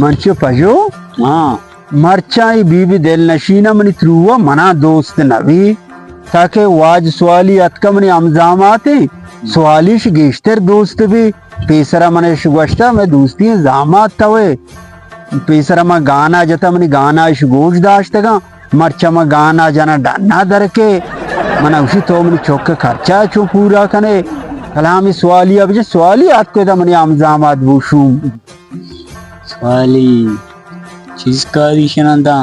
من چو پجو؟ ہاں۔ مرچاں اے بی بی دلنشین ءَ منی ترو ءَ منا دوست نہ بی، تاکہ واج سوالی اتکا منی ہمزامات ایں، سوالیش گیشتر دوست بی۔ پیسرا من اش گوشتا، مئے دوستی ایں زامات توئے۔ پیسرا من گانا جتا، منی گانا اش گوش داشتگاں۔ مرچا من گانا جنا ڈنا درکے۔ من اوشی تو منی چک خرچہ چون پورا کنے۔ کلامی سوالی ءَ بجے، سوالی اتکو دا منی ہمزامات بوشوم۔ سوالی چیز کاری شنان داں؟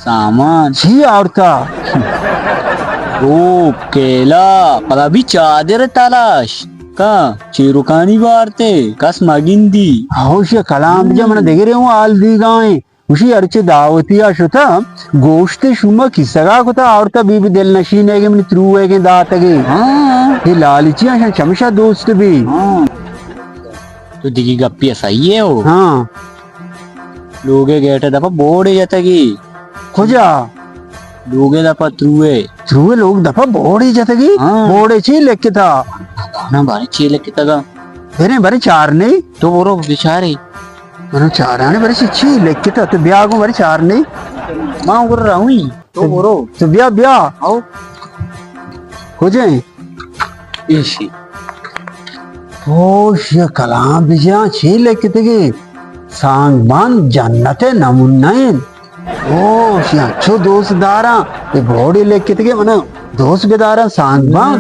سامان۔ چی آورتا؟ روپ، کیلا، پدا بی چادر تلاش کا، چیرکانی بارتے، کس مگندی۔ ہوش کلام بجا، من دگرے ہوں حال دیگائیں۔ گوشی ہرچے دعوتی آ شتا، گوشت شوما کیسگا کتا، آورتا بی بی دلنشین ئیگے منی ترو ئیگے داتگے۔ ہاں۔ اے لالچی آں، شان چمشا دوست بی۔ ہاں۔ تو دگی گپی صحیح ہے ہو۔ ہاں۔ لوگے گیٹ دپا بورڈے جتگی۔ کجا؟ لوگے دپا تروے۔ تروے لوگ دپا بورڈے جتگی؟ ہاں۔ بورڈے چی لکھتا؟ نا بارے چی لکھتا گا؟ برے، برے چار نہیں۔ تو برو بچارے۔ برو چارانے برے چی، چی لکھتا؟ تو بیا گو برے چار نہیں۔ ماں گر رہویں۔ تو برو۔ تو بیا، بیا۔ آؤ۔ کجے؟ ایشی۔ ہوش یا کلام بجا چی لکھتگے؟ سانگ بان جنت نمونہ ایں۔ ہوش یا چو دوست داراں، اے بورڈے لکھتگے منا دوست بداراں سانگ بان۔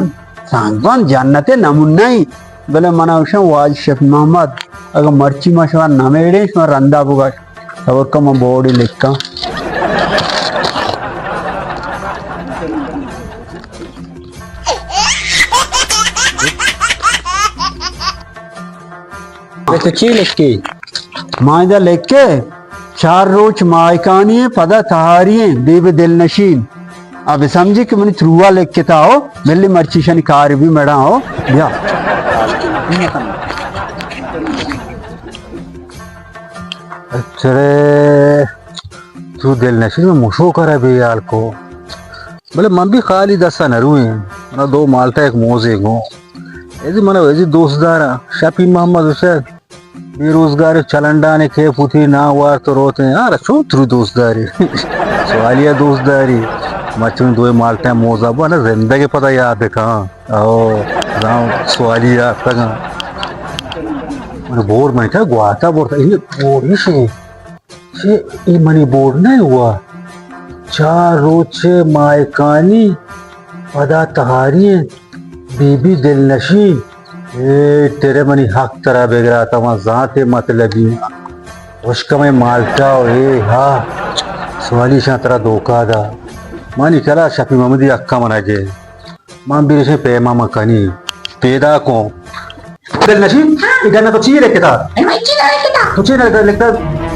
سانگ بان جنت نمونہ ایں۔ بلے منا گوشاں واجہ شفیع محمد، اگاں مرچی ما شما نمیڑیں، شما رندا بگش۔ صبر کن، من بورڈے لکھاں۔ تو چی لکھے؟ ما ادا لکھے، چار روچ ماہکانی ایں، پدا تہاری ایں، بی بی دلنشین۔ ابے سمجھی کہ منی تروا لکھتا ہو، ملی مرچی شنی کار بھی مڑا ہو، بیا۔ اچھا رے، تو دلنشین میں مشو کرا بے حال کو۔ بلے من بھی خالی دستا نہ روئیں، منا دو مالٹا ایک موزے گو۔ ایزی منا ایزی دوست دارا، شفیع محمد حسین۔ بے روزگار چلنڈانے کہ پوتی نام وارت روتے ہیں۔ آرا چون ترو دوست داری؟ سوالی ءَ دوست داری؟ مچون دوئے مالٹیں موزا بو، نہ زندگی پدا یاد کن۔ او، زان سوالی یاد تگا۔ من بور من کیا گواتا بورتا، یہ بور ہی شے۔ چے، یہ منی بور نہیں ہوا۔ چار روچ مائکانی پدا تہاری انت۔ بی بی دلنشین، اے تیرے منی حق ترا بگرا، تا ما زانتے مطلبی۔ وشکمیں مالٹا و اے ہا، سوالی شان ترا دھوکا دا۔ مانی کلا شفیع محمدی حقا منا گے۔ من بیرشیں پیما من کنی۔ پیدا کن۔ دلنشین، اے ڈن تو چی لکھتا؟ اے میں چی لکھتا؟ تو چی لکھتا؟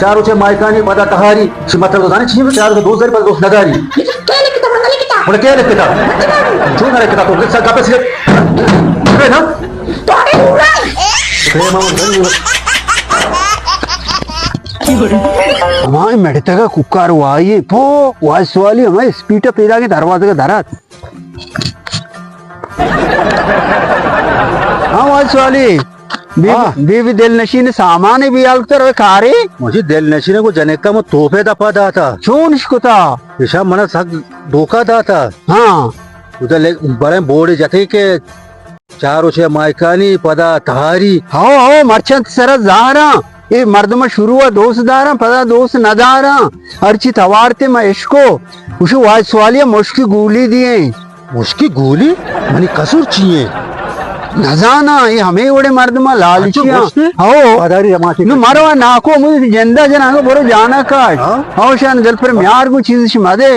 چار روچے مائکانی پدا تہاری، چی مطلب تو زانے چی؟ چار روچے دوست داری، پدا دوست نداری۔ یہ تو کیا لکھتا؟ من نہ لکھتا۔ بولا کیا لکھتا؟ من نہ لکھتا۔ چون نہ لکھتا؟ تو لکھتا گپ سے۔ اے نا؟ تو اڑے اڑے۔ اے ماما، ہمائی مڑتگا ککار وائی پو، وائی سوالی ہمائی اسپیٹا پیدا کے دروازے کا درات۔ ہاں، واجہ سوالی۔ بی-، ہاں۔ بی بی دلنشین سامان بی حال کتر کارے؟ مجھے دلنشین کو جنکا من توپے دپا داتا۔ چون اش کتا؟ ایشا منا سک دھوکا داتا۔ ہاں۔ ادا لے-، بڑے بورڈ جتے کہ چار و چھ مائکانی پدا تہاری۔ ہو، ہو، مرچنت سر زہراں۔ اے مردم شروع ء دوست داراں، پدا دوست نداراں۔ ہرچی توارتے ما اشکو۔ گوشو واجہ سوالی ء مشکی گولی دیئیں۔ مشکی گولی؟ منی قصور چی ایں؟ نزاناں، اے ہمے وڑے مردم لالچی اچھا، آں۔ گوشتے؟ ہو۔ پاداری جماعتی نو مرو ناکو مجھے جندہ جنانو برو جانا کاش۔ ہاں؟ ہو شان دل پر میار گو چیز شما دے۔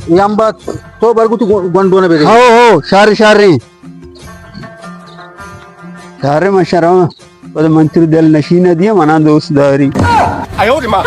اے ہم بات تو برگو تو گو-، گونڈو نہ بدے۔ ہو، ہو، شر، شر۔ شر من شرم۔ بلے من ترو دل نشین دیا، منا دوست داری۔ آیو ری ماں۔